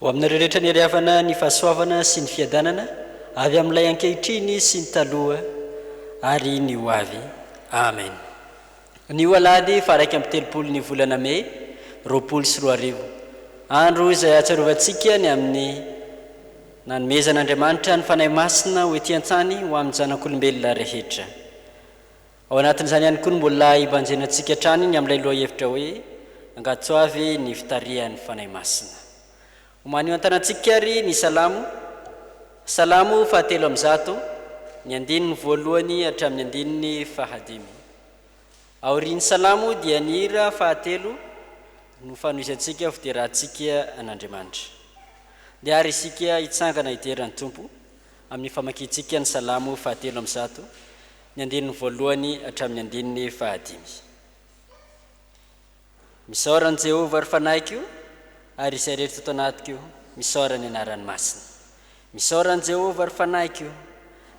Ho aminareo rehetra ny heriavana, ny fahasoavana sy ny fiadanana avy amin'ilay ankehitriny sy ny taloha ary ny ho avy. Amen. Anio alahady faha-31 ny volana mey 2020. Andro izay ahatsiarovantsika ny amin'ny nanomezan'Andriamanitra ny Fanahy Masina ho ety an-tany ho amin'ny zanak'olombelona rehetra. Ao anatin'izany ihany koa no mbola hibanjinantsika hatrany ny amin'ilay lohahevitra hoe Angatsoavy ny fitarihan'ny Fanahy Masina. Omano eo an-tanantsika àry ny Salamo, Salamo fahatelo amby zato, ny andininy voalohany hatramin'ny andininy fahadimy. Aorian'ny Salamo dia ny hira fahatelo no fanohizantsika fiderantsika an'Andriamanitra. Ndeha àry isika hitsangana hidera ny Tompo amin'ny famakiantsika ny Salamo fahatelo amby zato, ny andininy voalohany hatramin'ny andininy fahadimy. Misaora an'i Jehovah, ry fanahiko, ary izay rehetra ato anatiko, misaora ny anarany masina. Misaora an'i Jehovah, ry fanahiko,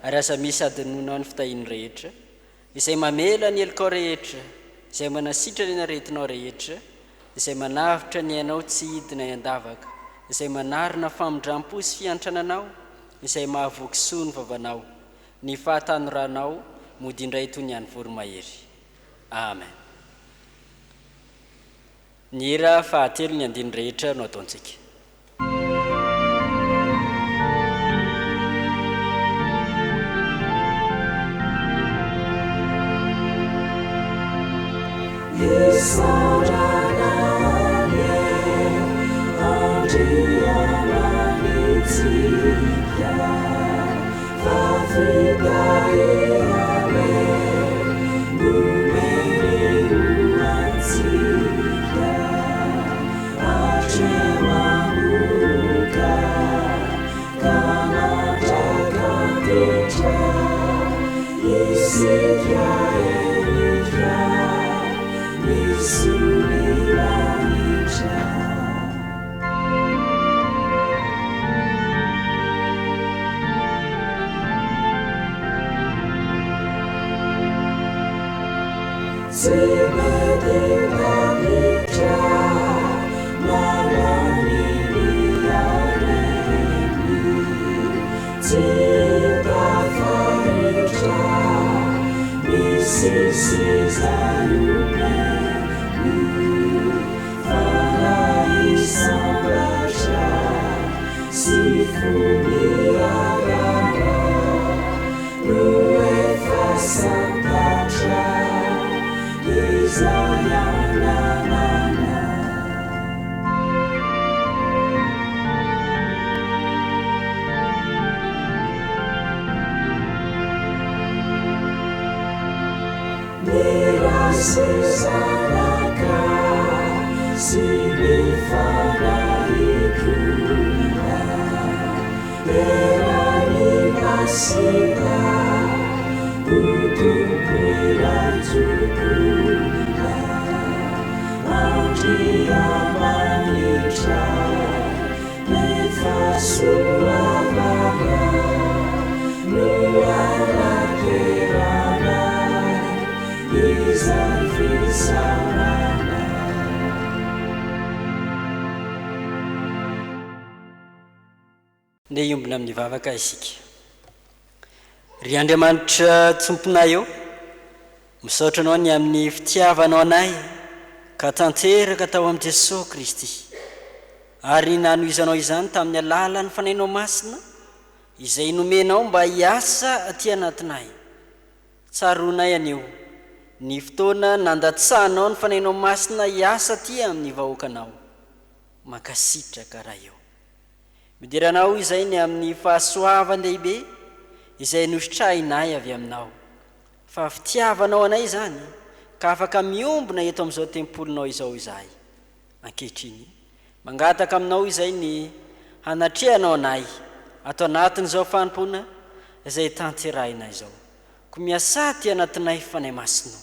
ary aza misy hadinoinao ny fitahiany rehetra, izay mamela ny helokao rehetra, izay manasitrana ny aretinao rehetra, izay manavotra ny ainao tsy hidina an-davaka, izay manarina famindram-po sy fiantrana anao, izay mahavoky soa ny vavanao. Ny fahatanoranao mody indray toy ny an'ny voromahery. Amen. Ny hira fahatelo ny andininy rehetra no ataontsika. Isaorana anie Andriamanitsika fa fitahiana nomeny ho antsika hatreo amoka ka mandrak'antitra isika henika ny soa ny lanitra. Tsy mety tafiditra na lany ny hareny, tsy tafaritra ny sisa izay omeny. Fanahy sambatra sy fo miadana no efa santatra izay ananana. Ny Ray sy Zanaka sy ny Fanahy koa Eran'ny masina ho Tompo iray tokoa Andriamanitra be fahasoavana no anaterana izany fisaorana. Ndeha hiombona amin'ny vavaka isika. Ry Andriamanitra Tomponay ô, misaotra Anao ny amin'ny fitiavanao anay ka tanteraka tao amin'i Jesoa Kristy, ary nanohizanao izany tamin'ny alalan'ny Fanahinao Masina izay nomenao mba hiasa aty anatinay. Tsaroanay anio ny fotoana nandatsahanao ny Fanahinao Masina hiasa aty amin'ny vahoakanao. Mankasitraka Ray ô. Midera Anao izay ny amin'ny fahasoavan-dehibe izay nositrahinay avy Aminao. Fa fitiavanao anay izany ka afaka miombona eto amin'izao tempolinao izao izahay. Ankehitriny, mangataka Aminao izay ny hanatrehanao anay ato anatin'izao fanompoana izay tanterahina izao. Koa miasà aty anatinay Fanahy Masinao,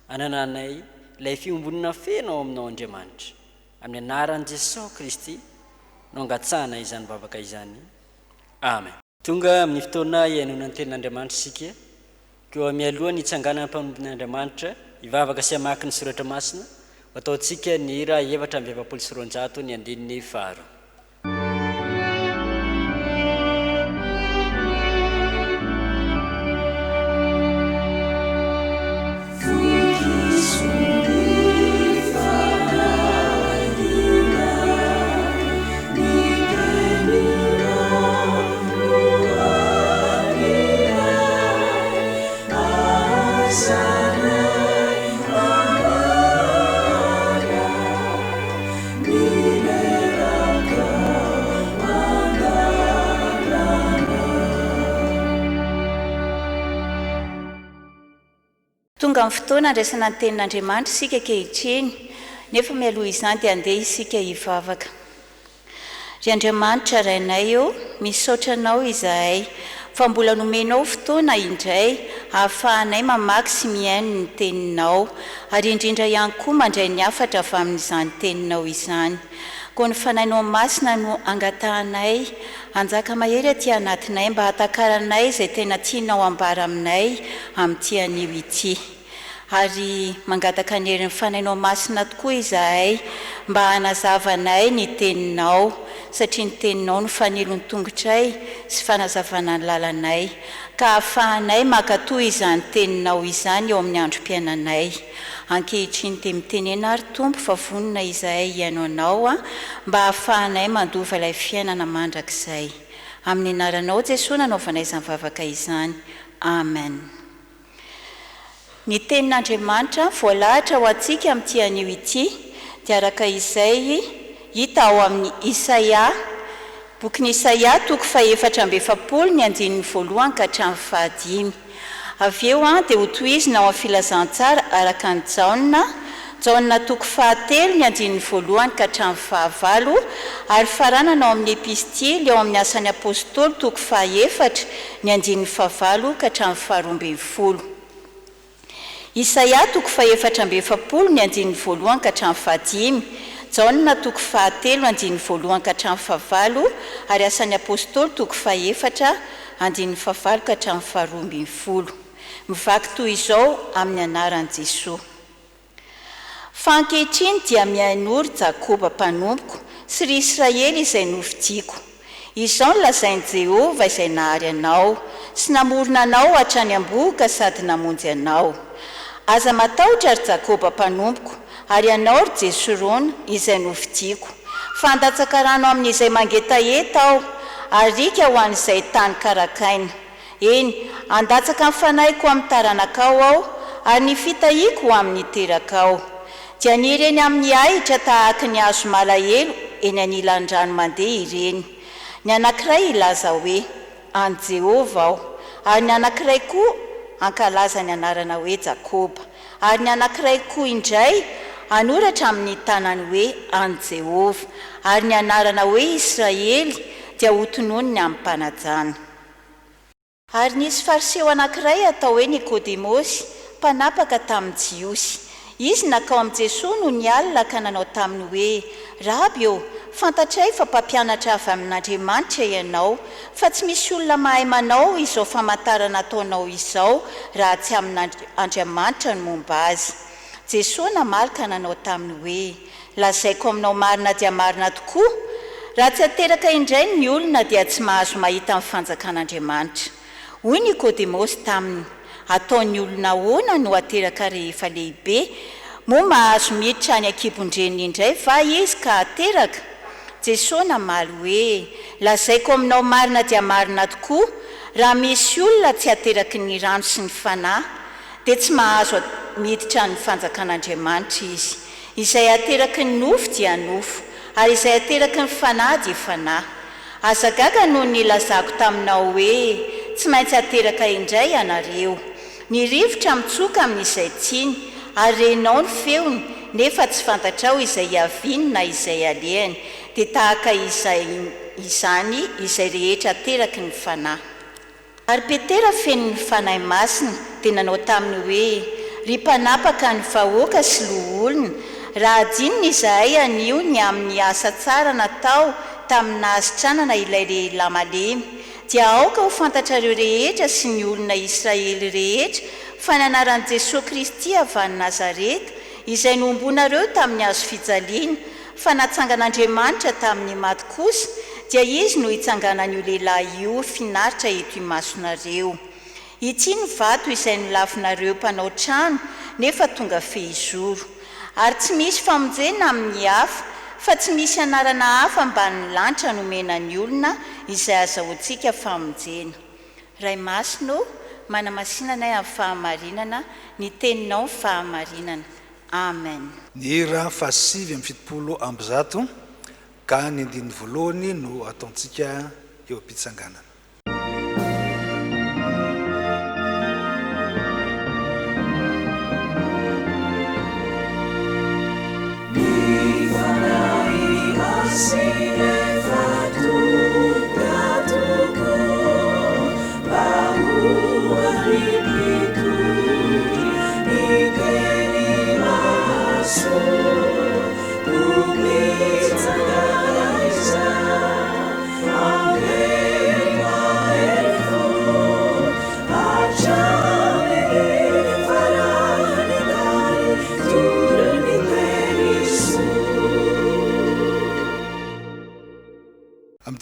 anananay ilay fiombonana feno ao Aminao Andriamanitra. Amin'ny anaran'i Jesoa Kristy no angatsahana izany vavaka izany. Amen. Tonga amin'ny fotoana hihainoana ny Tenin'Andriamanitra isika, koa mialoha ny hitsanganana mpanompon'Andriamanitra hivavaka sy hamaky ny Soratra Masina, ho ataontsika ny hira 244 ny andininy faharoa. Tonga amin'ny fotoana handraisana ny Tenin'Andriamanitra isika ankehitriny, nefa mialoha izany dia andeha isika hivavaka. Ry Andriamanitra Rainay ô, misaotra Anao izahay fa mbola nomenao fotoana indray ahafahanay mamaky sy mihaino ny Teninao, ary indrindra ihany koa mandray ny hafatra avy amin'izany Teninao izany. Koa ny Fanahinao Masina no angatahanay hanjaka mahery aty anatinay mba hahatakaranay izay tena tianao hambara aminay amin'ity anio ity. Ary mangataka ny herin'ny Fanahinao Masina tokoa izahay mba hanazava anay ny Teninao, satria ny Teninao no fanilon'ny tongotray sy fanazavana ny lalanay, ka hahafahanay mankatò izany Teninao izany eo amin'ny androm-piainanay. Ankehitriny dia mitenena ary Tompo fa vonona izahay hihaino Anao mba hahafahanay mandova ilay fiainana mandrakizay. Amin'ny anaranao Jesoa nanaovanay izany vavaka izany. Amen. Ny tenin'Andriamanitra voalahatra ho antsika amin'ity anio ity dia araka izay hita ao amin'ny Isaia, bokin'i Isaia toko fahefatra amby efapolo ny andininy voalohany ka hatramin'ny fahadimy. Avy eo dia hotohizina ao amin'ny Filazantsara araka an'i Jaona, Jaona toko fahatelo ny andininy voalohany ka hatramin'ny fahavalo, ary faranana ao amin'ny Epistily ao amin'ny Asan'ny Apostoly toko fahaefatra ny andininy fahavalo ka hatramin'ny faharoambinifolo. Isaia toko fahefatra amby efapolo ny andininy voalohany ka hatramin'ny fahadimy, Jaona toko fahatelo andininy voalohany ka hatramin'ny fahavalo, ary Asan'ny Apostoly toko fahaefatra andininy fahavalo ka hatramin'ny faharoambinifolo. Mivaky toy izao amin'ny anaran'i Jesoa. Fa ankehitriny dia mihainoa ry Jakoba mpanompoko sy ry Israely izay nofidiko. Izao no lazain'i Jehovah izay nahary anao sy namorona anao hatrany am-bohoka sady namonjy anao. Aza matahotra, ry Jakoba mpanompoko, ary ianao, ry Jesorona, izay nofidiko, fa handatsaka rano amin'izay mangetaheta Aho, ary riaka ho an'izay tany karakaina. Eny, handatsaka ny fanahiko amin'ny taranakao Aho, ary ny fitahiako ho amin'ny terakao. Dia haniry eny amin'ny ahitra tahaka ny hazo malahelo eny anilan'ny rano mandeha ireny. Ny anankiray hilaza hoe, An'i Jehovah aho. Ary ny anankiray koa hankalaza ny anarana hoe Jakoba. Ary ny anankiray koa indray hanoratra amin'ny tanany hoe, An'i Jehovah. Ary ny anarana hoe Israely dia hotononiny amim-panajana. Ary nisy Fariseo anankiray atao hoe Nikodemosy, mpanapaka tamin'ny Jiosy. Izy nankao amin'i Jesoa nony alina ka nanao taminy hoe, Raby ô, fantatray fa mpampianatra avy amin'Andriamanitra ianao, fa tsy misy olona mahay manao izao famantarana ataonao izao raha tsy amin'Andriamanitra no momba azy. Jesoa namaly ka nanao taminy hoe, Lazaiko aminao marina dia marina tokoa, raha tsy ateraka indray ny olona dia tsy mahazo mahita ny fanjakan'Andriamanitra. Hoy Nikodemosy taminy, Ataon'ny olona ahoana no ateraka rehefa lehibe? Moa mahazo miditra any an-kibon-dreniny indray va izy ka ateraka? Jesoa namaly hoe, Lazaiko aminao marina dia marina tokoa, raha misy olona tsy ateraky ny rano sy ny Fanahy, dia tsy mahazo miditra ny fanjakan'Andriamanitra izy. Izay ateraky ny nofo dia nofo, ary izay ateraky ny Fanahy dia fanahy. Aza gaga noho ny nilazako taminao hoe, Tsy maintsy ateraka indray ianareo. Ny rivotra mitsoka amin'izay tiany, ary renao ny feony, nefa tsy fantatrao izay hiaviany na izay alehany, dia tahaka izay izany izay rehetra ateraky ny Fanahy. Ary Petera feno ny Fanahy Masina dia nanao taminy hoe, Ry mpanapaka ny vahoaka sy loholona, raha adinina izahay anio ny amin'ny asa tsara natao tamin'ny nahasitranana ilay lehilahy malemy, dia aoka ho fantatrareo rehetra sy ny olona Israely rehetra fa ny anaran'i Jesoa Kristy avy any Nazareta, izay nohomboanareo tamin'ny hazofijaliana, fa natsangan'Andriamanitra tamin'ny maty kosa, dia Izy no hitsanganan'io lehilahy io finaritra eto imasonareo. Ity ny vato izay nolavinareo mpanao trano, nefa tonga fehizoro. Ary tsy misy famonjena amin'ny hafa, fa tsy misy anarana hafa ambanin'ny lanitra nomena ny olona izay azahoantsika famonjena. Ray Masina ô, manamasina anay amin'ny fahamarinana, ny teninao ny fahamarinana. Amen. Ny hira faha-179 ka ny andininy voalohany no ataontsika eo am-pitsanganana.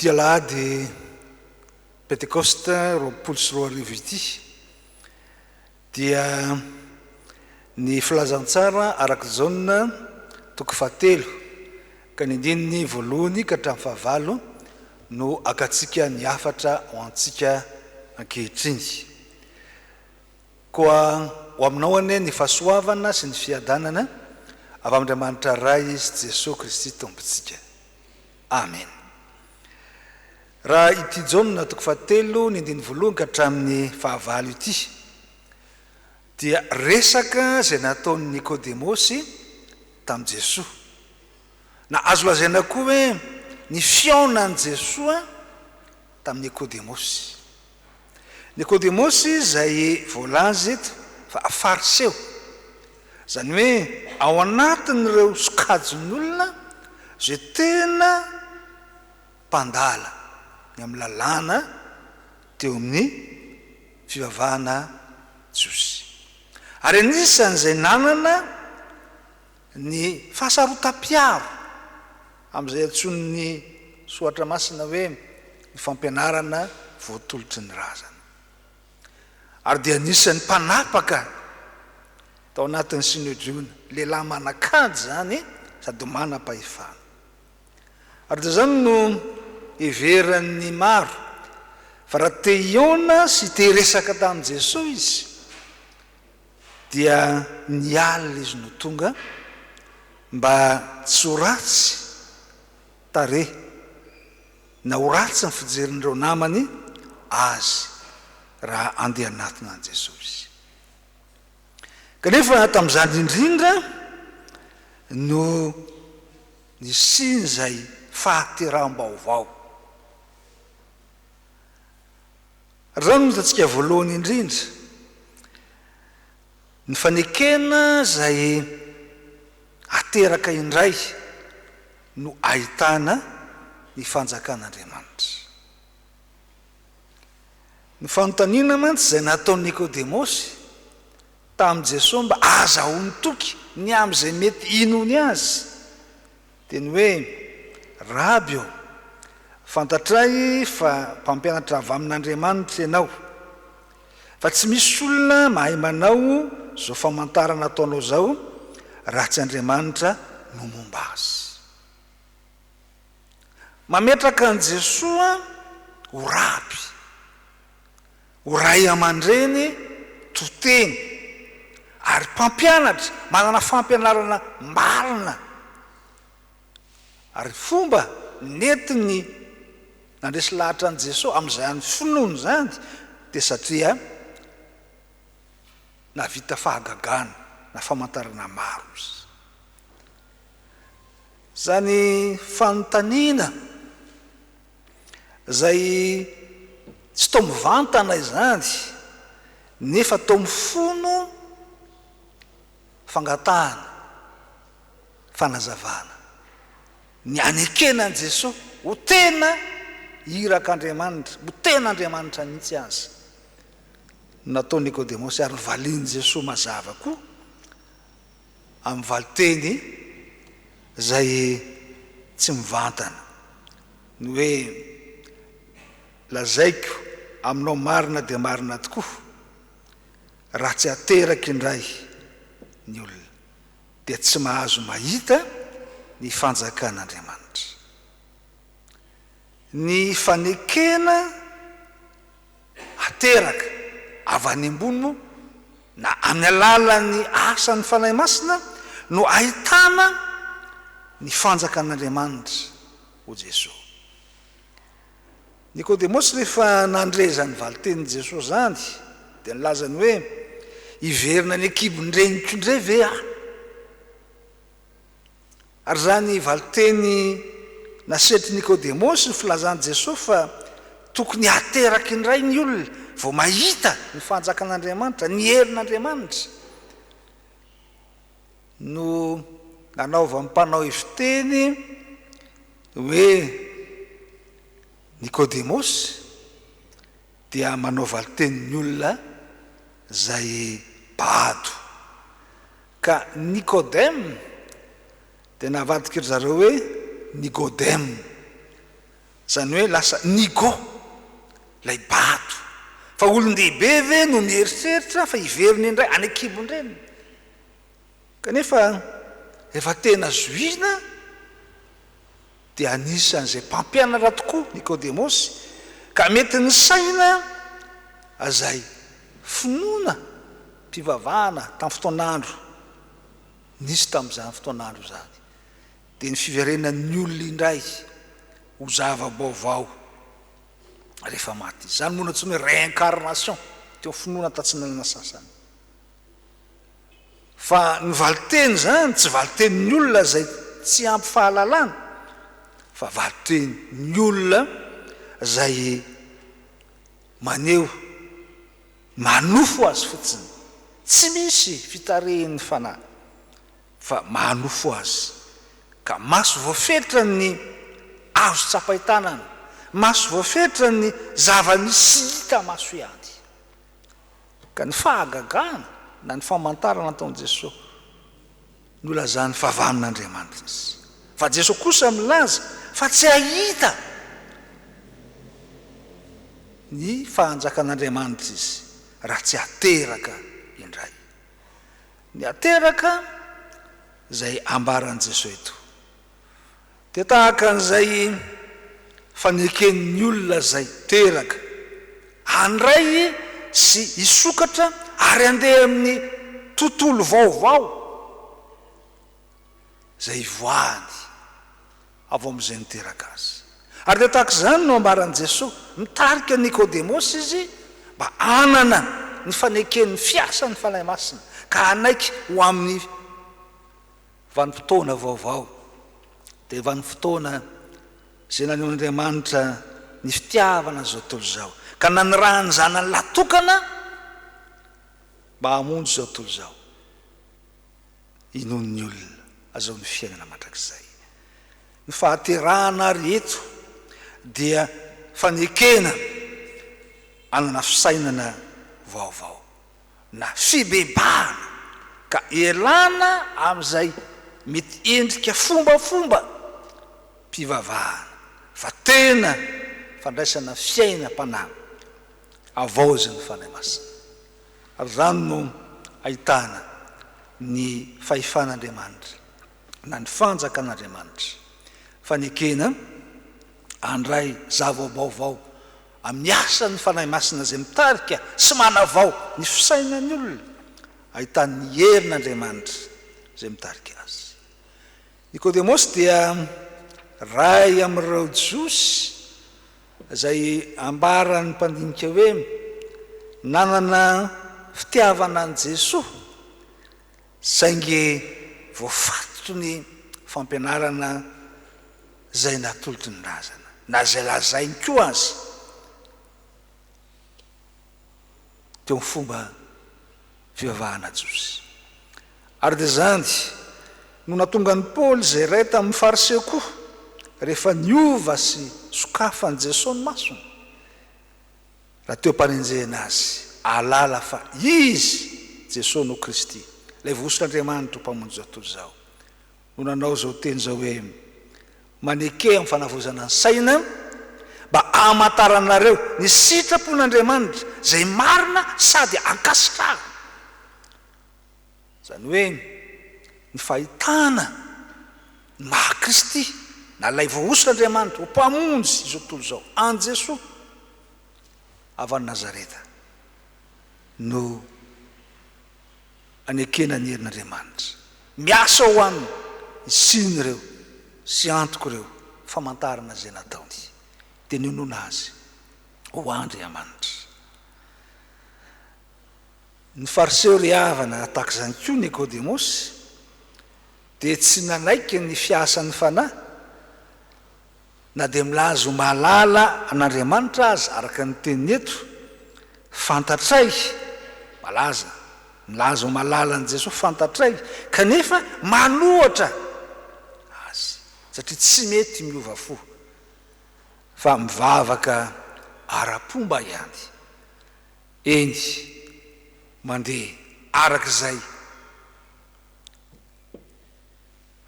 Amin'ity alahady Pentekosta 2020 ity dia ny Filazantsara araka Jaona toko fahatelo ka ny andininy voalohany ka hatramin'ny fahavalo no hakantsika ny hafatra ho antsika ankehitriny. Koa ho aminao anie ny fahasoavana sy ny fiadanana avy amin'Andriamanitra Ray sy Jesoa Kristy Tompontsika. Amena. Raha ity Jaona toko fahatelo ny andininy voalohany ka hatramin'ny fahavalo ity dia resaka izay nataon'i Nikodemosy tamin'i Jesoa. Na azo lazaina koa hoe ny fihaonan'i Jesoa tamin'i Nikodemosy. Nikodemosy izay voalaza eto fa Fariseo, izany hoe ao anatin'ireo sokajin'olona izay tena mpandala ny amin'ny lalàna teo amin'ny fivavahana jiosy. Ary anisan'izay nanana ny fahasarotam-piaro amin'izay antsoin'ny Soratra Masina hoe ny fampianarana voatolotry ny razana. Ary dia anisan'ny mpanapaka tao anatin'ny Synedriona, lehilahy manan-kaja izany sady manam-pahefana. Ary dia izany no heveran'ny maro fa raha te hihaona sy te hiresaka tamin'i Jesoa izy dia ny alina izy no tonga mba tsy ho ratsy tarehy na ho ratsy ny fijerin'ireo namany azy raha andeha hanatona an'i Jesoa izy. Kanefa tamin'izany indrindra no nisian'izay fahateraham-baovao. Ary izany no hitantsika voalohany indrindra, ny fanekena izay ateraka indray no ahitana ny fanjakan'Andriamanitra. Ny fanontaniana mantsy izay nataon'i Nikodemosy tamin'i Jesoa mba ahazahoany toky ny amin'izay mety hinoany azy dia ny hoe, Raby ô, fantatray fa mpampianatra avy amin'Andriamanitra ianao, fa tsy misy olona mahay manao izao famantarana ataonao izao raha tsy Andriamanitra no momba azy. Mametraka an'i Jesoa ho Raby, ho ray aman-dreny to teny, ary mpampianatra manana fampianarana marina ary fomba nentiny nandresy lahatra an'i Jesoa amin'izany finoana izany dia satria nahavita fahagagana na famantarana maro izy. Izany fanontaniana izay tsy toa mivantana izany nefa toa mifono fangatahana, fanazavana ny hanekena an'i Jesoa ho tena irak'Andriamanitra, ho tena Andriamanitra mihitsy aza no nataon'i Nikodemosy ary novalian'i Jesoa mazava koa amin'ny valinteny izay tsy mivantana, ny hoe, Lazaiko aminao marina dia marina tokoa, raha tsy ateraka indray ny olona, dia tsy mahazo mahita ny fanjakan'Andriamanitra. Ny fanekena ateraka avy any ambony moa na amin'ny alalan'ny asan'ny Fanahy Masina no ahitana ny fanjakan'Andriamanitra, hoy Jesoa. Nikodemosy rehefa nandre izany valin-tenin'i Jesoa izany dia nilazany hoe, Hiverina any an-kibon-dreniko indray ve aho? Ary izany valinteny nasetrin'i Nikodemosy ny filazan'i Jesoa fa tokony hateraka indray ny olona vao mahita ny fanjakan'Andriamanitra, ny herin'Andriamanitra, no nanaovan'ny mpanao heviteny hoe Nikodemosy dia manao valitenin'ny olona izay bado. Ka Nicodème dia navadiky ry zareo hoe Nigodème. Izany hoe lasa nigo ilay bado. Fa olon-dehibe ve no mieritreritra fa hiverina indray any an-kibon-dreniny? Kanefa rehefa tena zohina dia anisan'izay mpampianatra tokoa Nikodemosy ka mety nisaina izay finoana mpivavahana tamin'ny fotoan'andro nisy tamin'izany fotoan'andro izany dia ny fiverenan'ny olona indray ho zava-baovao rehefa maty. Izany moa no antsoina hoe réincarnation teo finoana tatsinanana sasany. Fa ny valinteny izany tsy valintenin'ny olona izay tsy ampy fahalalana fa valintenin'ny olona izay maneho manofo azy fotsiny, tsy misy fitarihin'ny fanahy fa manofo azy ka maso voafetra ny azo tsapain-tanana, maso voafetra ny zava-misy hita maso ihany. Ka ny fahagagana na ny famantarana nataon'i Jesoa no ilazany fa vanin'Andriamanitra izy. Fa Jesoa kosa milaza fa tsy hahita ny fahanjakan'Andriamanitra izy raha tsy ateraka indray. Ny ateraka izay ambaran'i Jesoa eto Dia tahaka an'izay faneken'ny olona izay teraka handray sy hisokatra ary handeha amin'ny tontolo vaovao izay hivoahany avy ao amin'izay niteraka azy. Ary dia tahaka izany no ambaran'i Jesoa, mitarika an'i Nikodemosy Izy mba hanana ny faneken'ny fiasan'ny Fanahy Masina ka hanaiky ho amin'ny Vanim-potoana vaovao dia vanim-potoana izay nanehoan'Andriamanitra ny fitiavana an'izao tontolo izao, ka nanirahany ny Zanany lahy tokana mba hamonjy izao tontolo izao, hinoan'ny olona azahoany fiainana mandrakizay. Ny fahaterahana ary eto dia fanekena hanana fisainana vaovao. na fibebahana ka ialana amin'izay mety endrika fombafomba mpivavahana fa tena fandraisana fiainam-panahy havaozin'ny Fanahy Masina. Ary izany no ahitana ny fahefan'Andriamanitra na ny fanjakan'Andriamanitra, fanekena handray zava-baovao amin'ny asan'ny Fanahy Masina izay mitarika sy manavao ny fisainan'ny olona, ahitany ny herin'Andriamanitra izay mitarika azy. Nikodemosy dia ray amin'ireo Jiosy izay ambaran'ny mpandinika hoe nanana fitiavana an'i Jesoa, saingy voafatotry ny fampianarana izay natolotry ny razana, na izay lazainy koa aza teo amin'ny fomba fivavahana jiosy. Ary dia izany no nahatonga an'i Paoly izay iray tamin'ny Fariseo koa, rehefa niova sy sokafan'i Jesoa ny masony, raha teo am-panenjehana azy, hahalala fa Izy, Jesoa no Kristy, ilay voahosotr'Andriamanitra ho Mpamonjy izao tontolo izao. no nanao izao teny izao hoe, Maneke amin'ny fanavaozana ny saina mba hamantaranareo ny sitrapon'Andriamanitra izay marina sady ankasitrahana. Izany hoe ny fahitana ny maha Kristy na ilay voahosotr'Andriamanitra ho Mpamonjy izao tontolo izao an'i Jesoa avy any Nazareta no anekena ny herin'Andriamanitra. Miasa ao aminy ny sin'ireo sy antok'ireo famantarana izay nataony, dia ninoana Azy ho Andriamanitra. Ny Fariseo ry havana, tahaka izany koa Nikodemosy, dia tsy nanaiky ny fiasan'ny Fanahy, Na dia milaza ho mahalala an'Andriamanitra aza, araka ny teniny eto, fantatray, malaza, milaza ho mahalala an'i Jesoa, fantatray, kanefa manohatra Azy, satria tsy mety miova fo, fa mivavaka ara-pomba ihany, eny, mandeha araka izay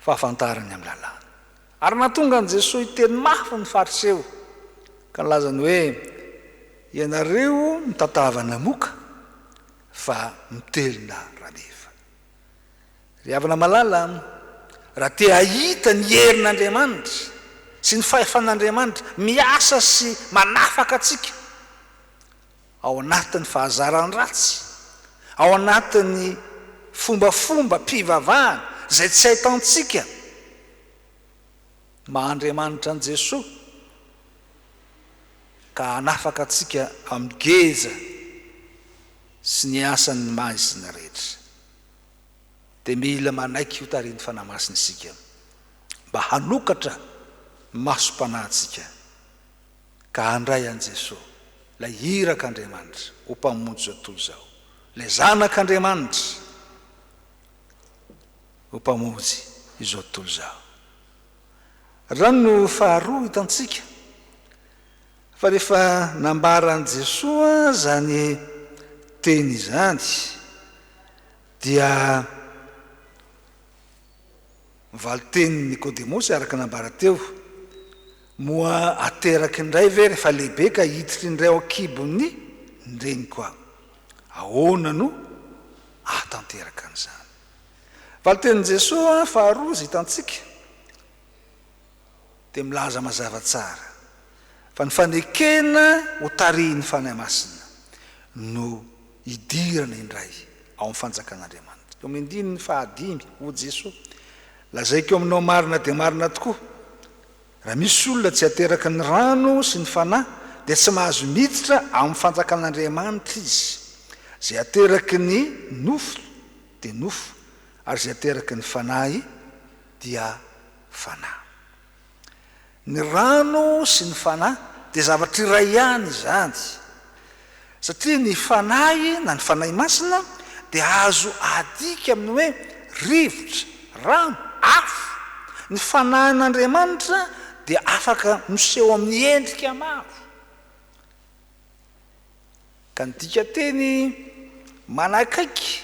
fahafantarany amin'ny lalàna. Ary nahatonga an'i Jesoa hiteny mafy ny Fariseo. Ka nilazany hoe, Ianareo mitantavana moka fa mitelina rameva. Ry havana malala, raha te hahita ny herin'Andriamanitra sy ny fahefan'Andriamanitra miasa sy manafaka antsika ao anatin'ny fahazaran-dratsy, ao anatin'ny fombafombam-pivavahana izay tsy ahitantsika maha Andriamanitra an'i Jesoa ka hanafaka antsika amin'ny geja sy ny asan'ny maizina rehetra, dia mila manaiky ho tarihin'ny Fanahy Masina isika mba hanokatra ny masom-panahintsika ka handray an'i Jesoa, ilay irak'Andriamanitra ho Mpamonjy izao tontolo izao, ilay Zanak'Andriamanitra ho Mpamonjy izao tontolo izao. Rano faharoa hitantsika fa rehefa nambaran'i Jesoa izany teny izany dia ny valin-tenin'i Nikodemosy araka nambara teo, moa ateraka indray ve rehefa lehibe ka hiditra indray ao an-kibon'ny reniko aho? Ahoana no ahatanteraka an'izany? Valin-tenin'i Jesoa faharoa izay hitantsika dia milaza mazava tsara fa ny fanekena ho tarihin'ny Fanahy Masina no hidirana indray ao amin'ny fanjakan'Andriamanitra. Eo amin'ny andininy fahadimy, hoy Jesoa, Lazaiko aminao marina dia marina tokoa, raha misy olona tsy ateraky ny rano sy ny Fanahy dia tsy mahazo miditra ao amin'ny fanjakan'Andriamanitra izy. Izay ateraky ny nofo dia nofo, ary izay ateraky ny Fanahy dia fanahy. Ny rano sy ny fanahy dia zavatra iray ihany izany, satria ny fanahy na ny Fanahy Masina dia azo adika amin'ny hoe rivotra, rano, afo. Ny Fanahin'Andriamanitra dia afaka miseho amin'ny endrika maro. Ka ny dikanteny manakaiky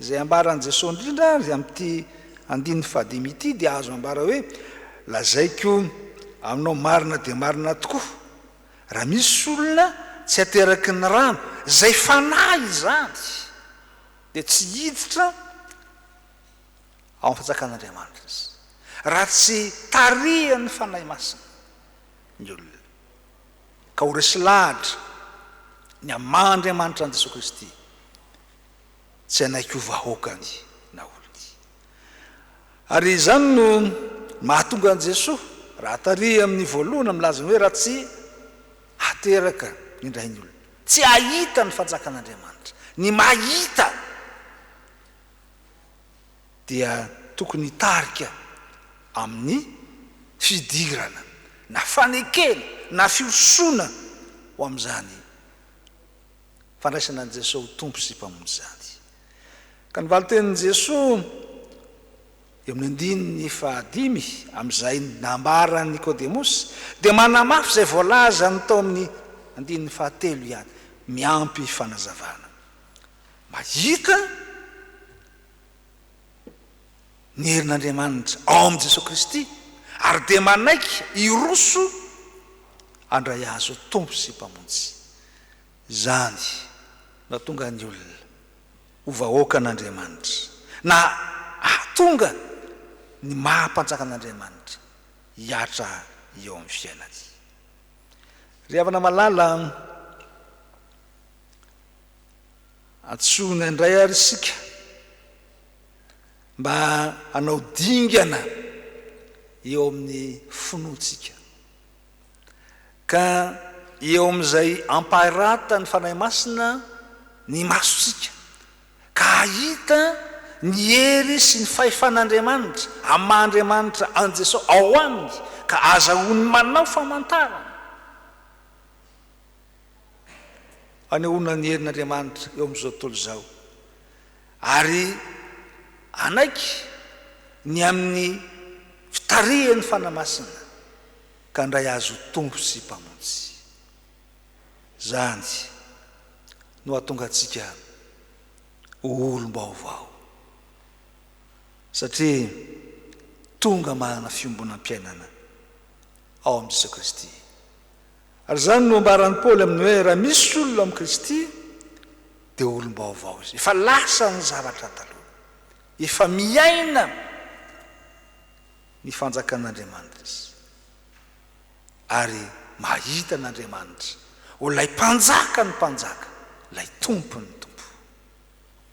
izay ambaran'i Jesoa indrindra ary amin'ity andininy fahadimy ity dia azo ambara hoe, Lazaiko aminao marina dia marina tokoa, raha misy olona tsy ateraky ny rano, izay fanahy izany, dia tsy hiditra ao amin'ny fanjakan'Andriamanitra izy, raha tsy tarihan'ny Fanahy Masina ny olona. ka ho resy lahatra ny amin'ny maha Andriamanitra an'i Jesoa Kristy, tsy hanaiky ho vahoakany na olony. Ary izany no mahatonga an'i Jesoa, raha tary amin'ny voalohany milaza ny hoe raha tsy hateraka indray ny olona, tsy hahita ny fanjakan'Andriamanitra. Ny mahita dia tokony hitarika amin'ny fidirana na fanekena na firosoana ho amin'izany fandraisana an'i Jesoa ho Tompo sy Mpamonjy izany. Ka ny valin-tenin'i Jesoa eo amin'ny andininy fahadimy amin'izay nambaran'i Nikodemosy dia manamafy izay voalazany tao amin'ny andininy fahatelo ihany, miampy fanazavana. Mahita ny herin'Andriamanitra ao amin'i Jesoa Kristy ary dia manaiky hiroso handray Azy ho Tompo sy Mpamonjy. Izany no hahatonga ny olona ho vahoakan'Andriamanitra, na hahatonga ny maha mpanjakan'Andriamanitra hihatra eo amin'ny fiainany. Ry havana malala, Antsoina indray àry isika mba hanao dingana eo amin'ny finoantsika, ka eo amin'izay ampahiratan'ny Fanahy Masina ny masontsika, ka hahita ny hery sy ny fahefan'Andriamanitra, amin'ny maha Andriamanitra an'i Jesosy ao aminy, ka azahoany manao famantarana. Hanehoana ny herin'Andriamanitra eo amin'izao tontolo izao, ary hanaiky ny amin'ny fitarihan'ny Fanahy Masina ka handray Azy ho Tompo sy Mpamonjy. Izany no hahatonga antsika ho olom-baovao, satria tonga manana fiombonam-piainana ao amin'i Jesoa Kristy. Ary izany no ambaran'i Paoly amin'ny hoe raha misy olona ao amin'i Kristy dia olom-baovao izy. Efa lasa ny zavatra taloha. Efa miaina ny fanjakan'Andriamanitra izy. Ary mahita an'Andriamanitra ho ilay Mpanjakan'ny mpanjaka, ilay Tompon'ny tompo.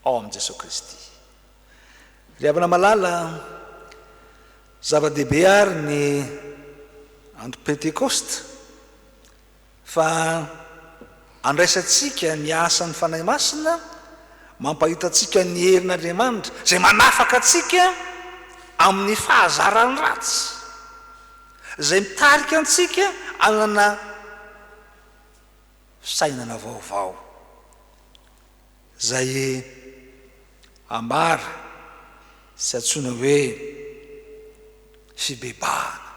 Ao amin'i Jesoa Kristy. Ry havana malala, zava-dehibe àry ny andro Pentekosta fa andraisantsika ny asan'ny Fanahy Masina mampahita antsika ny herin'Andriamanitra izay manafaka antsika amin'ny fahazaran'ny ratsy, izay mitarika antsika hanana fisainana vaovao. Izay ambara sy antsoina hoe fibebahana.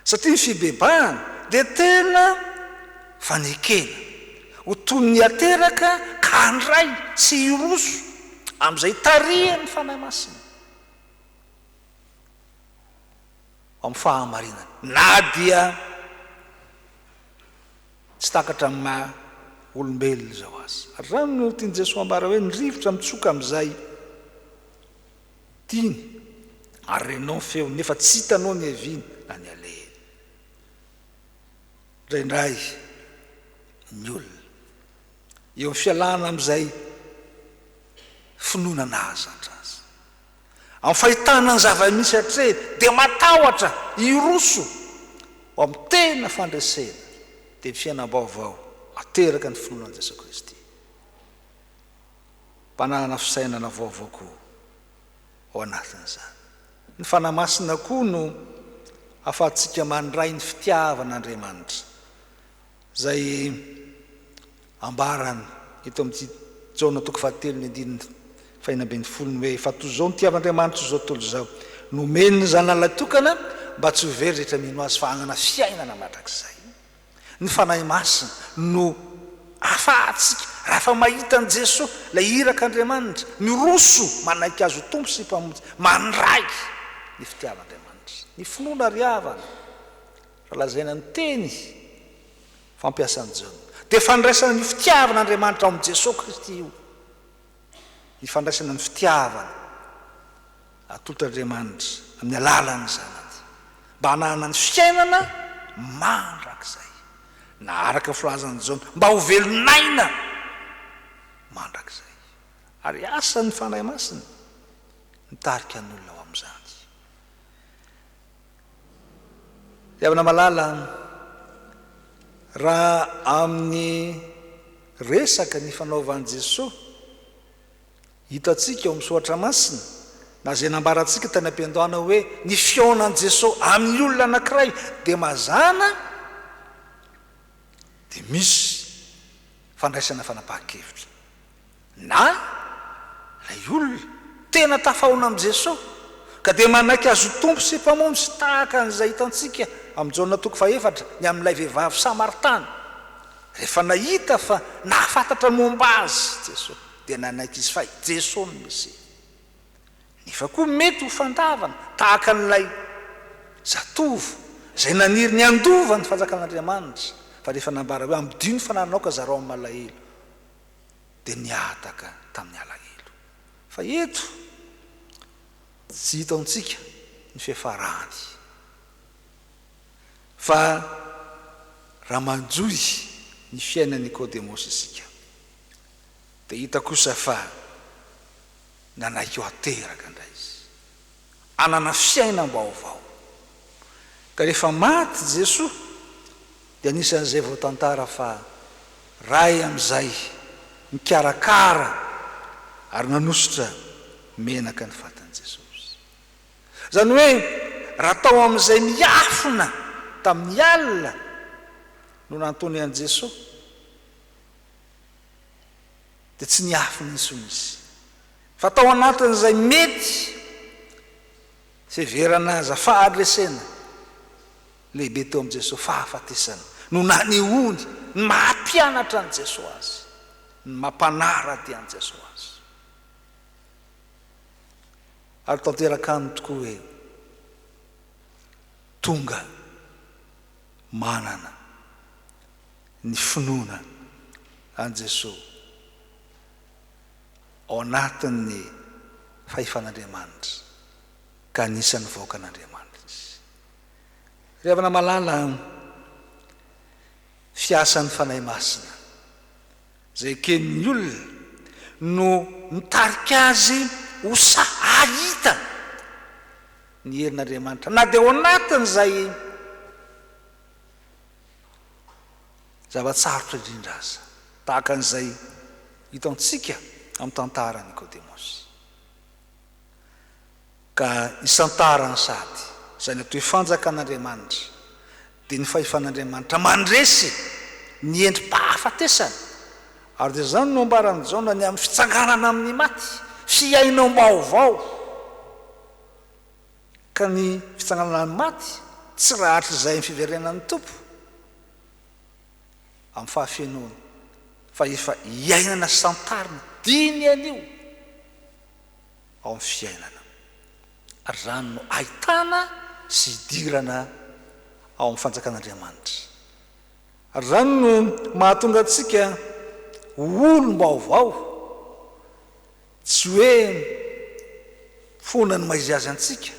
Satria ny fibebahana dia tena fanekena ho toy ny ateraka ka handray sy hiroso amin'izay tarihan'ny Fanahy Masina amin'ny fahamarinana na dia Tsy takatra amin'ny maha olombelona izao aza. Ary izany no tian'i Jesoa ambara hoe ny rivotra mitsoka amin'izay tiany ary renao ny feony nefa tsy hitanao ny haviany na ny alehany. Indraindray ny olona eo amin'ny fialana amin'izay finoana nahazatra azy. Amin'ny fahitana ny zava-misy hatrehiny dia matahotra hiroso ho amin'ny tena fandresena, dia ny fiainam-baovao ateraka ny finoana an'i Jesoa Kristy. Mpanana fisainana vaovao koa ao anatin'izany. Ny Fanahy Masina koa no ahafahantsika mandray ny fitiavan'Andriamanitra. Izay ambarany eto amin'ity Jaona toko fahatelo ny andininy fahenina ambin'ny folo ny hoe, Fa toy izao nitiavan'Andriamanitra izao tontolo izao, nomeny ny Zanany Lahitokana mba tsy ho very rehetra mino Azy fa hanana fiainana mandrakizay. Ny Fanahy Masina no ahafahantsika, raha efa mahita an'i Jesoa, ilay irak'Andriamanitra, miroso manaiky Azy ho Tompo sy Mpamonjy, mandray ny fitiavan'Andriamanitra. Ny finoana ry havana. Raha lazaina ny teny fampiasan'i Jaona, dia fandraisana ny fitiavan'Andriamanitra ao amin'i Jesoa Kristy io. Ny fandraisana ny fitiavana atolotr'Andriamanitra amin'ny alalan'ny Zanany, mba hananana ny fiainana mandrakizay, na araka ny filazan'i Jaona, mba ho velon'aina mandrakizay. Ary asan'ny Fanahy Masina mitarika ny olona ho amin'izany. Ry havana malala, raha amin'ny resaka nifanaovan'i Jesoa, hitantsika ao amin'ny Soratra Masina, na izay nambarantsika tany am-piandohana hoe ny fihaonan'i Jesoa amin'ny olona anankiray dia mazàna dia misy fandraisana fanapahan-kevitra. Na ilay olona tena tafahaona amin'i Jesoa ka dia manaiky Azy ho Tompo sy Mpamonjy tahaka an'izay hitantsika amin'i Jaona toko fahefatra ny amin'ilay vehivavy Samaritana. Rehefa nahita fa nahafantatra ny momba azy Jesoa dia nanaiky izy fa i Jesoa no Mesia. Nefa koa mety ho fandavana tahaka an'ilay zatovo izay naniry ny handova ny fanjakan'Andriamanitra fa rehefa nambara hoe ampidio ny fanananao ka zarao amin'ny malahelo dia nihataka tamin'ny alahelo. Fa eto tsy hitantsika ny fiafarany. Fa raha manjohy ny fiainan'i Nikodemosy isika, dia hita kosa fa nanaiky ho ateraka indray izy, hanana fiainam-baovao. Ka rehefa maty Jesoa, dia anisan'izay voatantara fa ray amin'izay nikarakara ary nanosotra menaka ny fatin'i Jesosy. Izany hoe raha tao amin'izay miafina tamin'ny alina no nantony an'i Jesosy, dia tsy niafina intsony izy, fa tao anatin'izay mety fiheverana aza faharesena lehibe teo amin'i Jesoa, fahafatesana, no nanehoany ny maha mpianatra an'i Jesoa azy, ny maha mpanara-dia an'i Jesoa azy. Ary tanteraka aminy tokoa hoe tonga manana. Ny finoana an'i Jesoa ao anatin'ny fahefan'Andriamanitra ka anisan'ny vahoakan'Andriamanitra izy. Ry havana malala, fiasan'ny Fanahy Masina izay eken'ny olona no mitarika azy ho sahy hahita ny herin'Andriamanitra na dia ao anatin'izay Zava-tsarotra indrindra aza, tahaka an'izay hitantsika amin'ny tantaran'i Nikodemosy. Ka isantarany sady izay natao hoe fanjakan'Andriamanitra, dia ny fahefan'Andriamanitra mandresy ny endri-pahafatesana, ary dia izany no ambaran'i Jaona ny amin'ny fitsanganana amin'ny maty, fiainam-baovao. Ka ny fitsanganana ny maty tsy rahatrizay ny fiverenan'ny Tompo amin'ny fahafenoany fa efa iainana sy santarina diny anio ao amin'ny fiainana. Ary izany no ahitana sy idirana ao amin'ny fanjakan'Andriamanitra. Ary izany no mahatonga antsika ho olom-baovao. Tsy hoe foana ny maha izy azy antsika,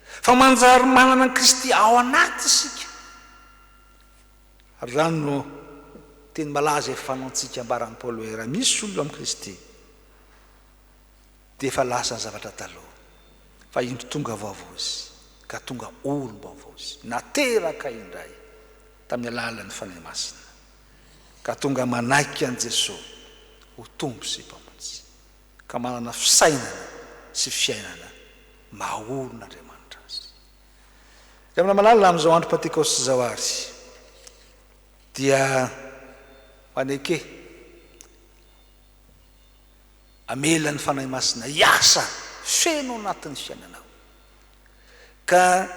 fa manjary manana an'i Kristy ao anaty isika. Ary izany no teny malaza efa fanaontsika ambaran'i Paoly hoe raha misy olona amin'i Kristy dia efa lasa ny zavatra taloha, fa indro tonga vaovao izy, ka tonga olom-baovao izy, nateraka indray tamin'ny alalan'ny Fanahy Masina. ka tonga manaiky an'i Jesoa ho Tompo sy Mpamonjy, ka manana fisainana sy fiainana maha olon'Andriamanitra azy. Ry havana malala, amin'izao andro Pantekosta izao àry, dia maneke hamela ny Fanahy Masina hiasa feno anatin'ny fiainanao. Ka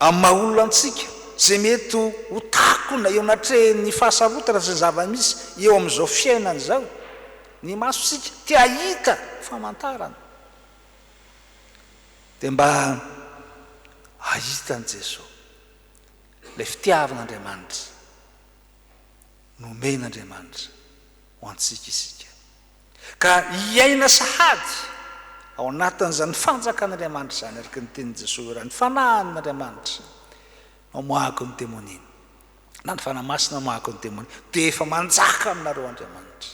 amin'ny maha olona antsika, izay mety ho takona eo anatrehan'ny fahasarotana sy ny zava-misy eo amin'izao fiainana izao, ny masontsika te hahita famantarana, dia mba hahita an'i Jesoa, ilay fitiavan'Andriamanitra nomen'Andriamanitra ho antsika isika. Ka hiaina sahady ao anatin'izany fanjakan'Andriamanitra izany, araka ny tenin'i Jesoa hoe, Raha ny Fanahin'Andriamanitra no amoahako ny demoniany, na ny Fanahy Masina amoahako ny demony, dia efa manjaka aminareo Andriamanitra.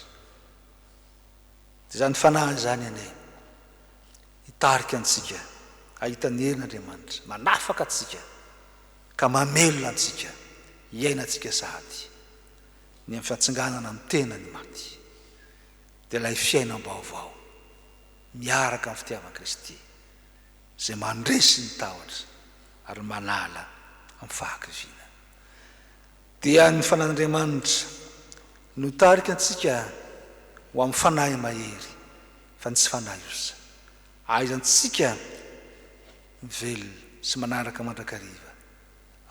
Dia izany Fanahy izany anie hitarika antsika hahita ny herin'Andriamanitra, manafaka antsika ka mamelona antsika hiainantsika sahady ny amin'ny fiantsinganana amin'ny tena ny maty, dia ilay fiainam-baovao miaraka amin'ny fitiavan'i Kristy izay mandresy ny tahotra ary manala amin'ny fahakiviana. Dia ny Fanahin'Andriamanitra no hitarika antsika ho amin'ny fanahy mahery fa ny tsy fanahy osa. Ahaizantsika mivelona sy manaraka mandrakariva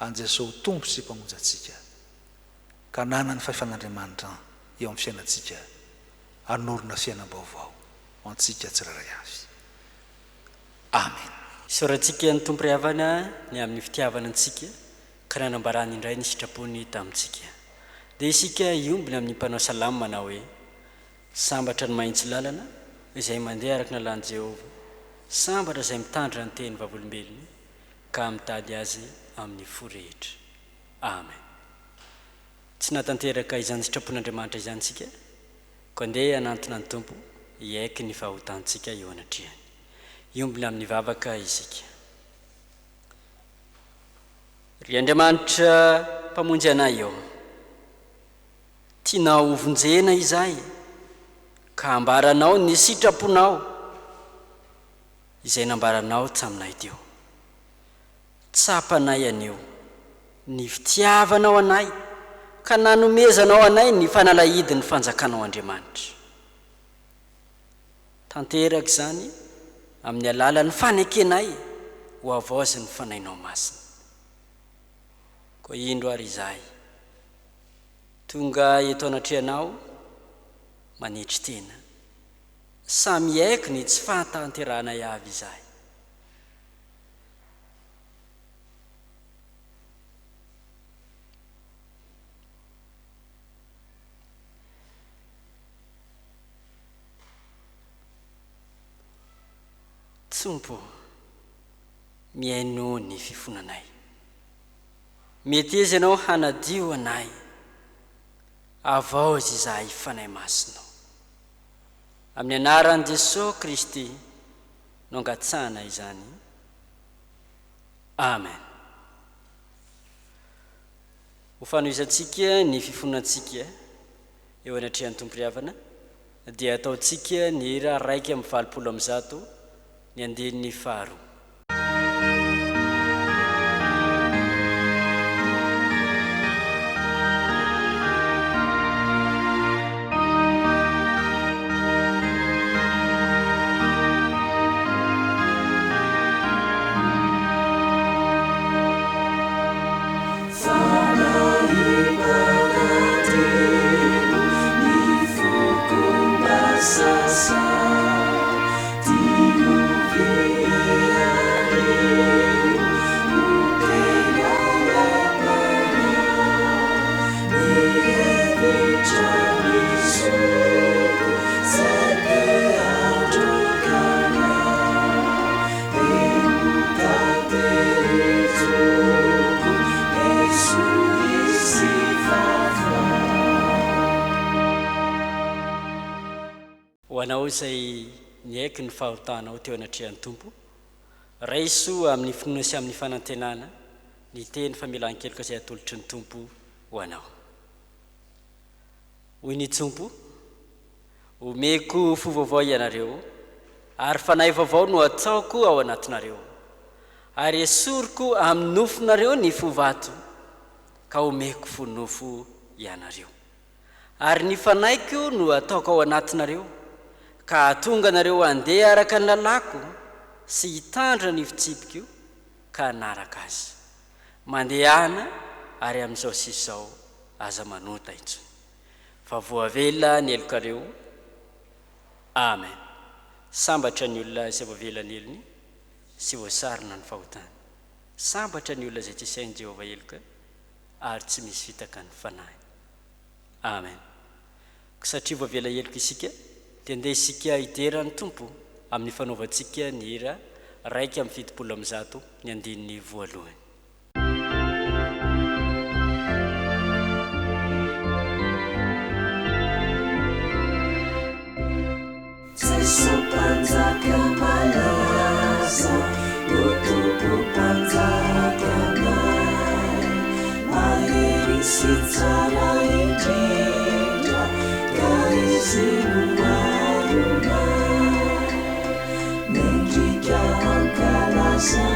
an'i Jesoa ho Tompo sy Mpamonjy antsika. ka hanana ny fahefan'Andriamanitra eo amin'ny fiainantsika hanorina fiainam-baovao ho antsika tsirairay avy. Amen. Isaorantsika ny Tompo ry havana ny amin'ny fitiavana antsika ka nanambarany indray ny sitrapony tamintsika. Dia isika hiombona amin'ny mpanao salamo manao hoe, Sambatra ny mahitsy lalana, izay mandeha araka ny lalàn'i Jehovah, sambatra izay mitandrina ny teny vavolombelony, ka mitady azy amin'ny fo rehetra. Amen. Tsy nahatanteraka izany sitrapon'Andriamanitra izany isika, koa ndeha hanantona ny Tompo hiaiky ny fahotantsika eo anatrehany. Hiombona amin'ny vavaka isika. Ry Andriamanitra Mpamonjy anay ô, tianao hovonjena izahay, ka hambaranao ny sitraponao izay nambaranao taminay teo. Tsapanay anio ny fitiavanao anay ka nanomezanao anay ny fanalahidin'ny fanjakanao Andriamanitra. Tanteraka izany amin'ny alalan'ny fanekenay ho havaozin'ny Fanahinao Masina. Koa indro ary izahay tonga eto anatrehanao manetry tena. Samy hiaiky ny tsy fahatanterahanay avy izahay. Tompo ô, mihainoa ny fifonanay. Meteza Ianao hanadio anay. Havaozy izahay Fanahy Masinao. Amin'ny anaran'i Jesoa Kristy no angatsahana izany. Amen. Ho fanohizantsika ny fifonantsika eo anatrehan'ny Tompo ry havana dia ataontsika ny hira 181 ny andininy faharoa. Ho anao izay niaiky ny fahotanao teo anatrehan'ny Tompo, raiso amin'ny finoana sy amin'ny fanantenana ny teny famelan-keloka izay atolotry ny Tompo ho anao. Hoy ny Tompo, Omeko fo vaovao ianareo, ary fanahy vaovao no ataoko ao anatinareo. Ary esoriko amin'ny nofonareo ny fo vato, ka omeko fo nofo ianareo. Ary ny fanahiko no ataoko ao anatinareo, ka hahatonga anareo handeha araka ny lalàko sy hitandrina ny fitsipiko ka hanaraka azy. Mandehana ary amin'izao sy izao aza manota intsony. Fa voavela ny helokareo. Amen. Sambatra ny olona izay voavela ny helony sy voasarona ny fahotany. Sambatra ny olona izay tsy isain'i Jehovah heloka ary tsy misy fitaka ny fanahiny. Amen. Koa satria voavela heloka isika, dia ndeha isika hidera ny Tompo amin'ny fanaovantsika ny hira 171 ny andininy voalohany. Jeso Mpanjaka malaza no Tompo Mpanjakanay, mahery sy tsara indrindra ka Izy no aronay, mendrika hankalazaina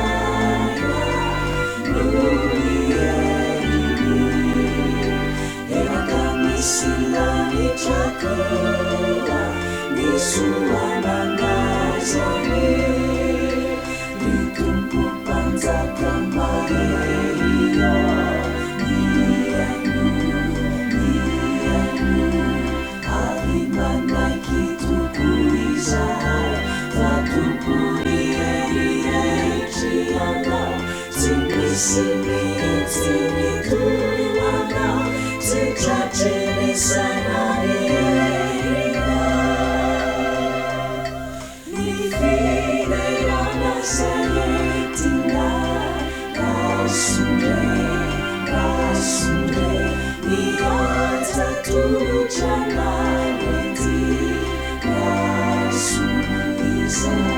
noho ny heriny. Eraka misy lanitra koa ny soa nangazany. Ry Tompo Mpanjaka mahery ô, mihainoa, mihainoa, ary manaiky tokoa izahay fa Tompon'ny hery rehetra Ianao. Tsy misy mihitsy ny toa anao, tsy tratry ny saina ny herinao. Ny fiderana izay entinay, raiso re, raiso re, ny antsa atolotra anay ho ety, raiso izay.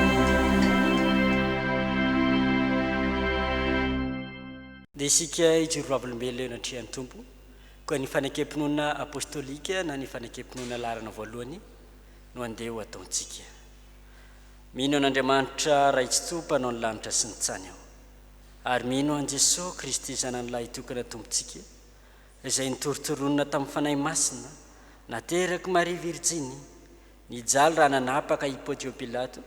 Ndeha isika hijoro vavolombelona eo anatrehan'ny Tompo, koa ny fanekem-pinoana apostolika na ny fanekem-pinoana laharana voalohany no andeha ho ataontsika. Mino an'Andriamanitra Ray Tsitoha Mpanao ny lanitra sy ny tany aho, ary mino an'i Jesoa Kristy Zanany Lahitokana Tompontsika, izay nitorontoronina tamin'ny Fanahy Masina, naterak'i Maria Virjiny, nijaly raha nanapaka i Pontio Pilato,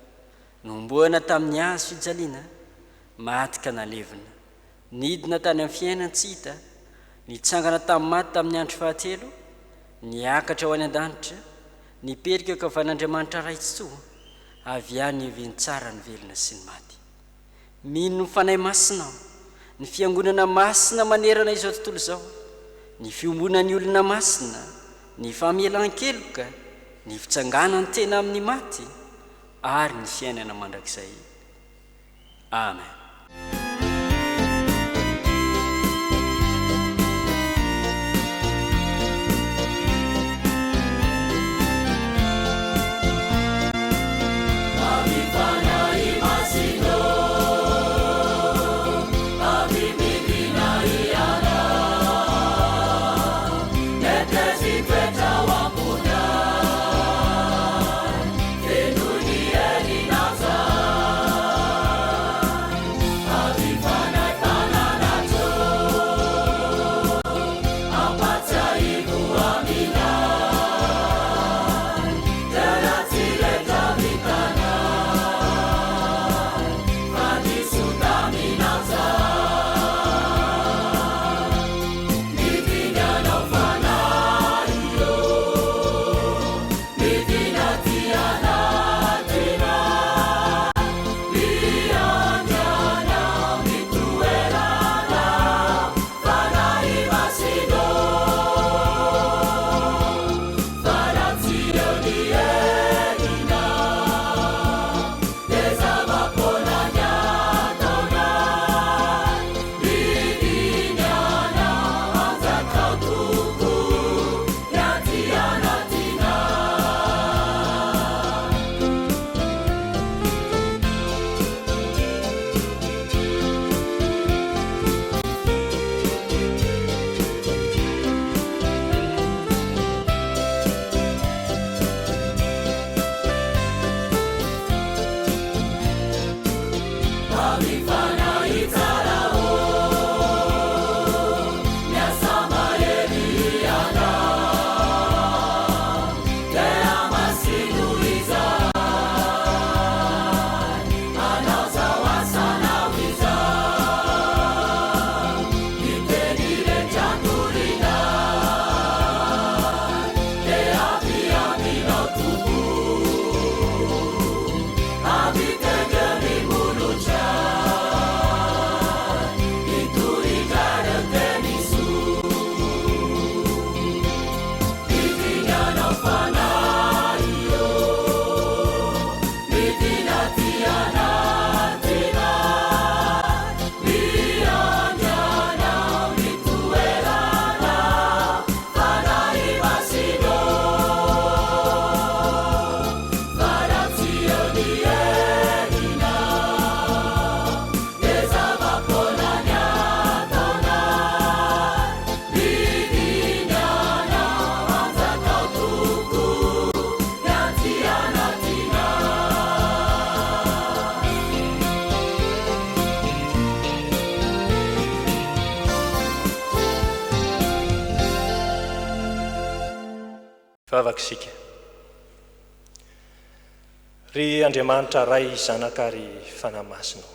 nohomboana tamin'ny hazo fijaliana, maty ka nalevina, nidina tany amin'ny fiainan-tsy hita, nitsangana tamin'ny maty tamin'ny andro fahatelo, niakatra ho any an-danitra, niperika eo ankavan'Andriamanitra Ray Tsitoha, avy any hiavian'ny tsara ny velona sy ny maty. Mino ny Fanahy Masina aho, ny Fiangonana masina manerana izao tontolo izao, ny fiombonan'ny olona masina, ny famelan-keloka, ny fitsanganan-tena amin'ny maty, ary ny fiainana mandrakizay. Amen. Hivavaka isika. Ry Andriamanitra Ray, Zanaka ary Fanahy Masina ô,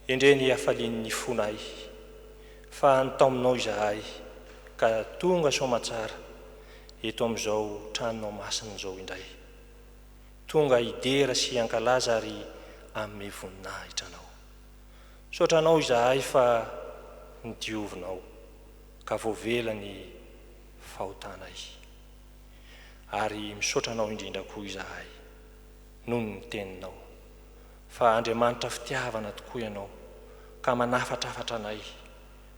endrey ny hafalian'ny fonay fa nitaominao izahay ka tonga soamatsara eto amin'izao tranonao masina izao indray. Tonga hidera sy hankalaza ary hanome voninahitra Anao. Misaotra Anao izahay fa nodiovinao ka voavela ny fahotanay. Ary misaotra Anao indrindra koa izahay noho ny Teninao. Fa Andriamanitra fitiavana tokoa Ianao ka manafatrafatra anay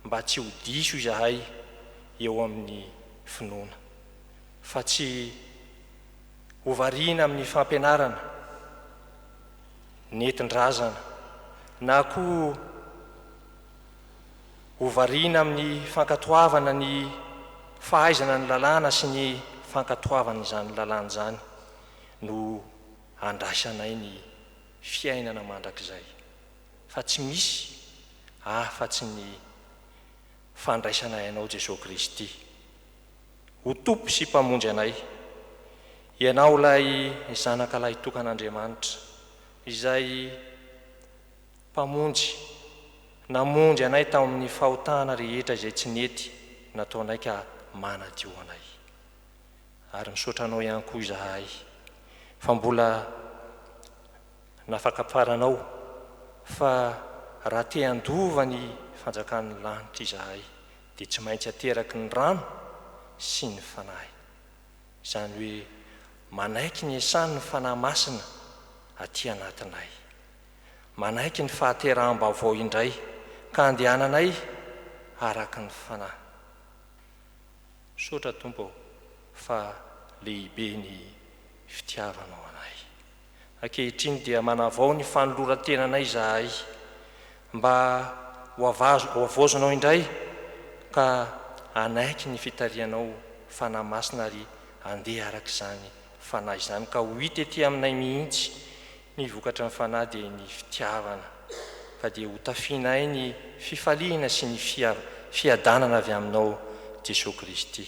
mba tsy ho diso izahay eo amin'ny finoana. Fa tsy ho variana amin'ny fampianarana nentin-drazana na koa ho variana amin'ny fankatoavana ny fahaizana ny lalàna sy ny fankatoavana izany lalàna izany no andraisanay ny fiainana mandrakizay fa tsy misy afa-tsy ny fandraisanay Anao Jesoa Kristy ho Tompo sy Mpamonjy anay. Ianao ilay Zanaka Lahitokan'Andriamanitra izay Mpamonjy, namonjy anay tao amin'ny fahotana rehetra izay tsy nety nataonay ka manadio anay. Ary misaotra Anao ihany koa izahay fa mbola nafakaparanao fa raha te handova ny fanjakan'ny lanitra izahay dia tsy maintsy ateraky ny rano sy ny Fanahy. Izany hoe manaiky ny esan'ny Fanahy Masina aty anatinay. Manaiky ny fahateraham-baovao indray ka andehananay araka ny Fanahy. Misaotra Tompo ô fa lehibe ny fitiavanao anay. Ankehitriny dia manavao ny fanoloran-tenanay izahay mba ho havaozinao indray ka hanaiky ny fitarihanao Fanahy Masina ary handeha araka izany Fanahy izany ka ho hita ety aminay mihitsy ny vokatry ny Fanahy dia ny fitiavana ka dia ho tafianay ny fifaliana sy ny fiadanana avy aminao Jesoa Kristy.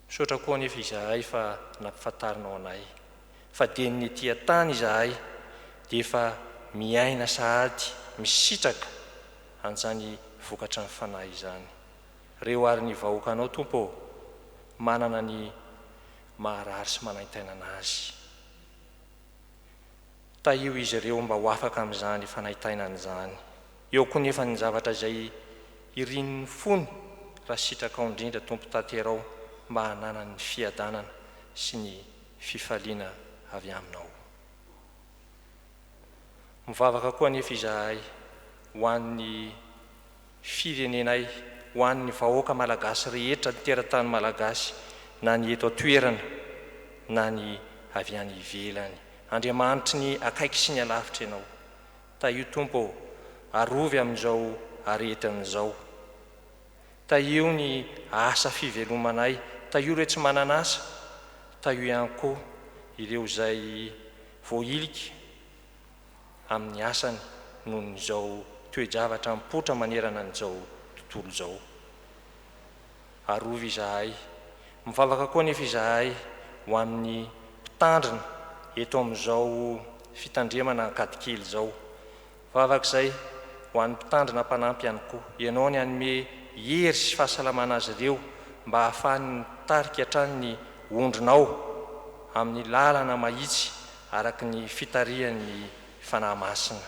Misaotra koa anefa izahay fa nampifantarinao anay fa dia ny ety an-tany izahay dia efa miaina sahady misitraka an'izany vokatry ny Fanahy izany. Reo ary ny vahoakanao Tompo ô, manana ny maharary sy manaintainana azy. Tahio izy ireo mba ho afaka amin'izany fanaintainana izany. Eo koa nefa ny zavatra izay irin'ny fony raha sitrakao indrindra Tompo tanterao mba hananany ny fiadanana sy ny fifaliana avy aminao. Mivavaka koa anefa izahay ho an'ny firenenay, ho an'ny vahoaka malagasy rehetra, ny teratany malagasy na ny eto an-toerana na ny avy any ivelany. Andriamanitry ny akaiky sy ny alavitra Ianao. Tahio Tompo ô, arovy amin'izao aretina izao. Tahio ny asa fivelomanay, tahio ireo tsy manana asa, tahio ihany koa ireo izay voahilika amin'ny asany noho izao toe-javatra mipoitra manerana an'izao tontolo izao. Arovy izahay. Mivavaka koa anefa izahay ho an'ny mpitandrina eto amin'izao fitandremana Ankadikely izao. Vavaka izay ho an'ny mpitandrina mpanampy ihany koa. Ianao ny hanome hery sy fahasalamana azy ireo mba hahafahany mitarika hatrany ny ondrinao amin'ny lalana mahitsy araka ny fitarihan'ny Fanahy Masina.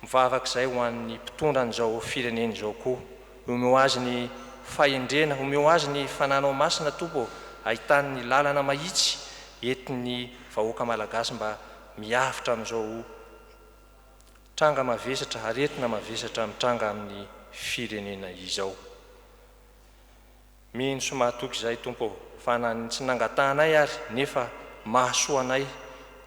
Mivavaka izay ho an'ny mpitondra an'izao firenena izao koa. Omeo azy ny fahendrena, omeo azy ny Fananao Masina Tompo ô, ahitany ny lalana mahitsy entin'ny vahoaka Malagasy mba miavotra amin'izao tranga mavesatra, aretina mavesatra mitranga amin'ny firenena izao. Mino sy mahatoky izahay Tompo ô, fa na ny tsy nangatahanay ary nefa mahasoa anay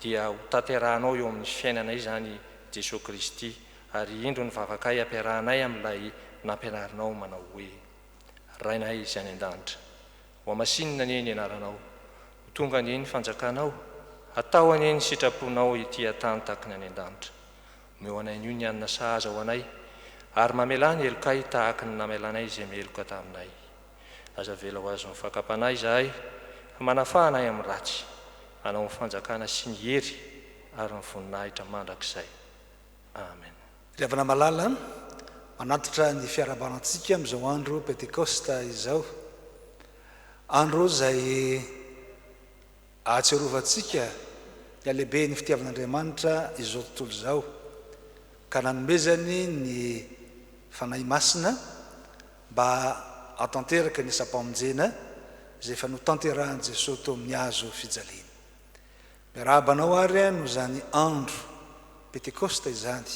dia ho tanterahanao eo amin'ny fiainanay izany Jesoa Kristy ary indro ny vavakay ampiarahanay amin'ilay nampianarinao manao hoe, Rainay izay any an-danitra, ho hamasinina anie ny anaranao, ho tonga anie ny fanjakanao, hatao anie ny sitraponao ety an-tany tahaka ny any an-danitra. Omeo anay anio ny hanina sahaza ho anay, ary mamelà ny helokay tahaka ny namelanay izay meloka taminay. Aza avela ho azon'ny fakam-panahy izahay, fa manafaha anay amin'ny ratsy. Anao ny fanjakana sy ny hery ary ny voninahitra mandrakizay. Amen. Ry havana malala, manantitra ny fiarahabana antsika amin'izao andro Pentekosta izao. Andro izay Ahatsiarovantsika ny halehiben'ny fitiavan'Andriamanitra izao tontolo izao, ka nanomezany ny Fanahy Masina mba hahatanteraka ny asam-pamonjena izay efa notanterahin'i Jesoa teo amin'ny hazo fijaliana. Miarahaba anao ary noho izany andro Pentekosta izany,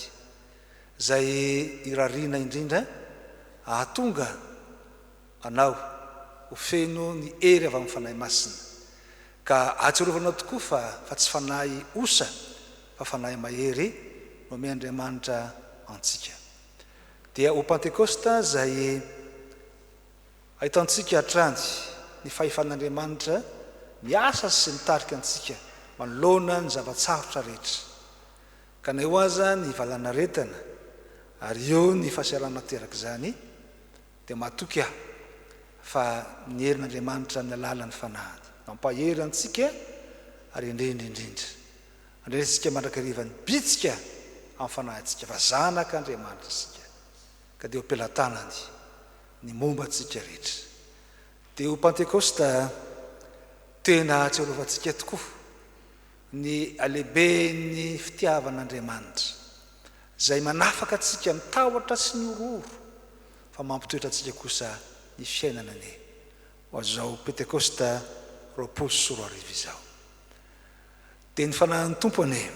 izay irariana indrindra hahatonga anao ho feno ny hery avy amin'ny Fanahy Masina, ka ahatsiarovanao tokoa fa fa tsy fanahy osa fa fanahy mahery no omen'Andriamanitra antsika. Dia ho Pantekosta izay ahitantsika hatrany ny fahefan'Andriamanitra miasa sy mitarika antsika manoloana ny zava-tsarotra rehetra. Ka na eo aza ny valanaretina ary eo ny fahasahiranana aterak'izany, dia matoky aho fa ny herin'Andriamanitra amin'ny alalan'ny Fanahiny mampahery antsika ary indrindra indrindra andrenesintsika mandrakariva ny bitsika amin'ny fanahintsika fa zanak'Andriamanitra isika ka dia eo am-pelatanany ny momba antsika rehetra. Dia ho Pantekosta tena ahatsiarovantsika tokoa ny halehiben'ny fitiavan'Andriamanitra izay manafaka antsika amin'ny tahotra sy ny horohoro fa mampitoetra antsika kosa ny fiainana anie ho azao Pentekosta 2020 izao. Dia ny Fanahin'ny Tompo anie.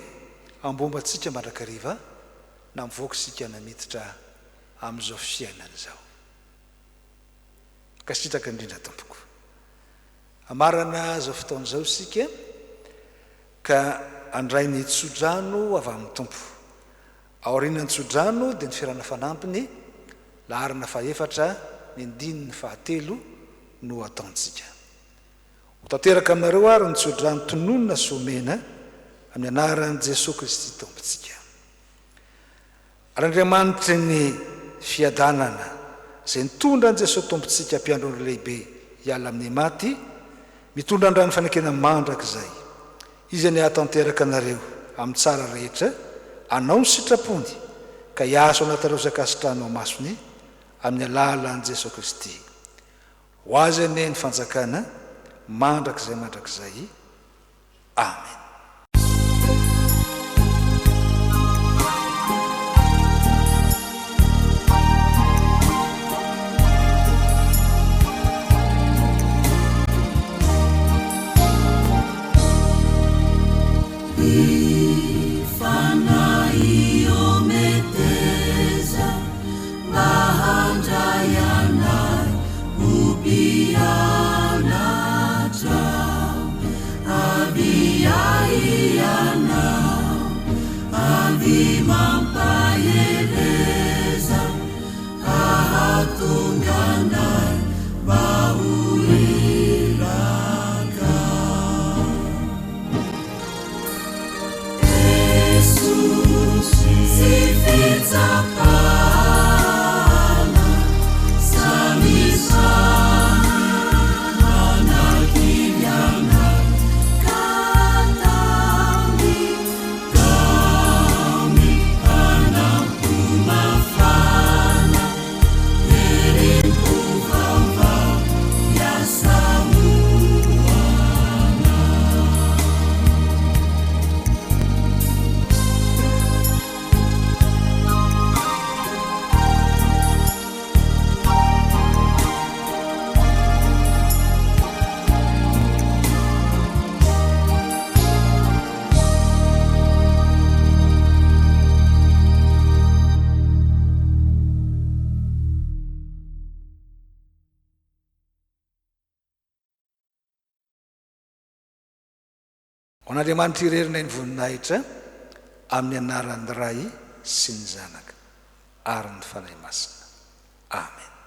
hambomba antsika mandrakariva na mivoaka isika na miditra amin'izao fiainana izao. Mankasitraka indrindra tompoko. Hamarana izao fotoana izao isika ka handray ny tsodrano avy amin'ny Tompo. Aorian'ny tsodrano dia ny firana fanampiny, laharana fahefatra, ny andininy fahatelo no ataontsika. Ho tanteraka aminareo ary ny tsodrano tononina sy omena amin'ny anaran'i Jesoa Kristy Tompontsika. Ary Andriamanitry ny fiadanana, izay nitondra an'i Jesoa Tompontsika Mpiandry lehibe hiala amin'ny maty, mitondra ny rano fanekena mandrakizay, Izy anie hahatanteraka anareo amin'ny tsara rehetra, hanao ny sitrapony, ka hiasa ao anatinareo izay ankasitrahany ao amasony, amin'ny alalan'i Jesoa Kristy. Ho Azy anie ny fanjakana mandrakizay mandrakizay. Amen. Ho an'Andriamanitra irery indray ny voninahitra, amin'ny anaran'ny Ray sy ny Zanaka ary ny Fanahy Masina. Amen.